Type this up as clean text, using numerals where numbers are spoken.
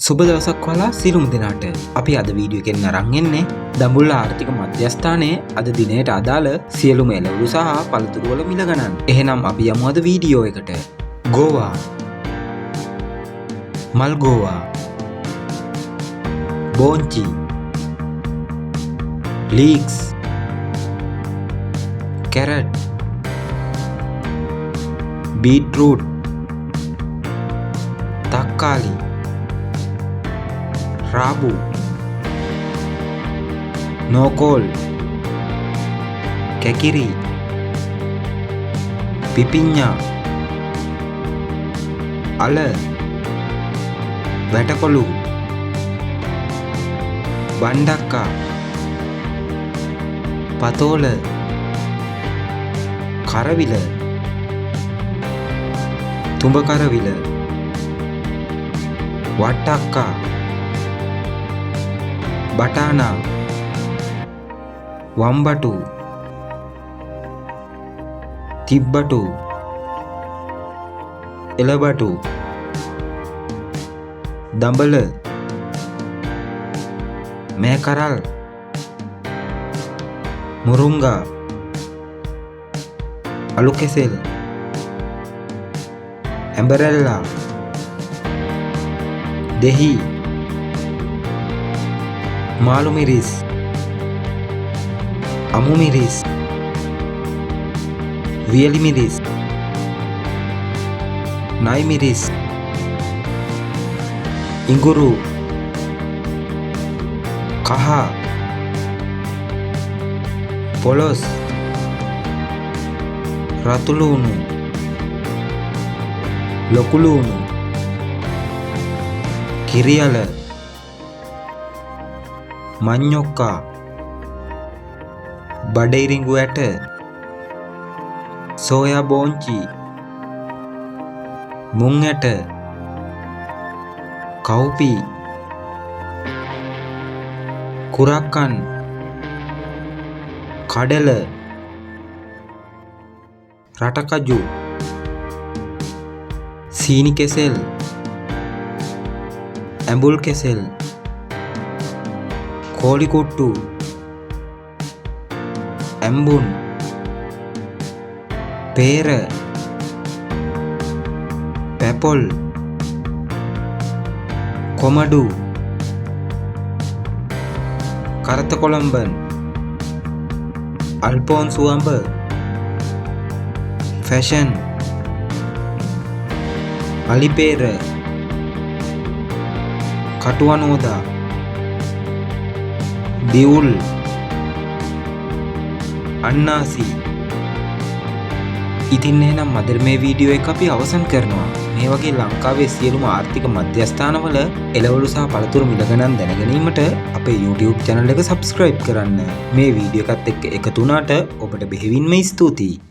සුබ දවසක් ඔයාලා සියලුම දෙනාට. අපි අද වීඩියෝ එකෙන් අරන් එන්නේ දඹුල්ල ආර්ථික මධ්‍යස්ථානයේ අද දිනයට අදාළ සියලුම එළවලු සහ පළතුරු වල මිල ගණන්. එහෙනම් අපි යමු අද වීඩියෝ එකට. ගෝවා, මල්ගෝවා, බෝංචි, ලීක්ස්, කැරට්, බීට්රූට්, තක්කාලි, රාබු, නෝකෝල්, කැකිරි, පිපිඤ්ඤා, අල, වැටකොළු, බණ්ඩක්කා, පතෝල, කරවිල, තුඹ කරවිල, වට්ටක්කා, බටානා, වම්බටු, තිබ්බටු, එළබටු, දඹල, මෑකරල්, මුරුංගා, අලු කෙසෙල්, ඇඹරැල්ලා, දෙහි, මාළු මිරිස්, අමු මිරිස්, වියලි මිරිස්, නයි මිරිස්, ඉඟුරු, කහ, පොළොස්, රතුලූණු, ලොකුලූණු, කිරියල, මඤ්ඤොක්කා, බඩඉරිඟු ඇට, සෝයා බෝංචි, මුං ඇට, කව්පි, කුරක්කන්, කඩල, රටකජු, සීනි කෙසෙල්, ඇඹුල් කෙසෙල්, කෝලි කුට්ටු, ඇම්බුන්, පේර, පැපොල්, කොමඩු, කරත කොළඹන්, අල්පෝන්සු අඹ, ෆැෂන්, අලිපේර, කටුවනෝදා, දිවුල්, අන්නාසි. ඉතින් එහෙනම් අද මේ වීඩියෝ එක අපි අවසන් කරනවා. මේ වගේ ලංකාවේ සියලුම ආර්ථික මධ්‍යස්ථානවල එළවලු සහ පළතුරු මිල ගණන් දැනගැනීමට අපේ YouTube channel එක subscribe කරන්න. මේ වීඩියෝ එකත් එක්ක එකතු වුණාට ඔබට බෙහෙවින්ම ස්තුතියි.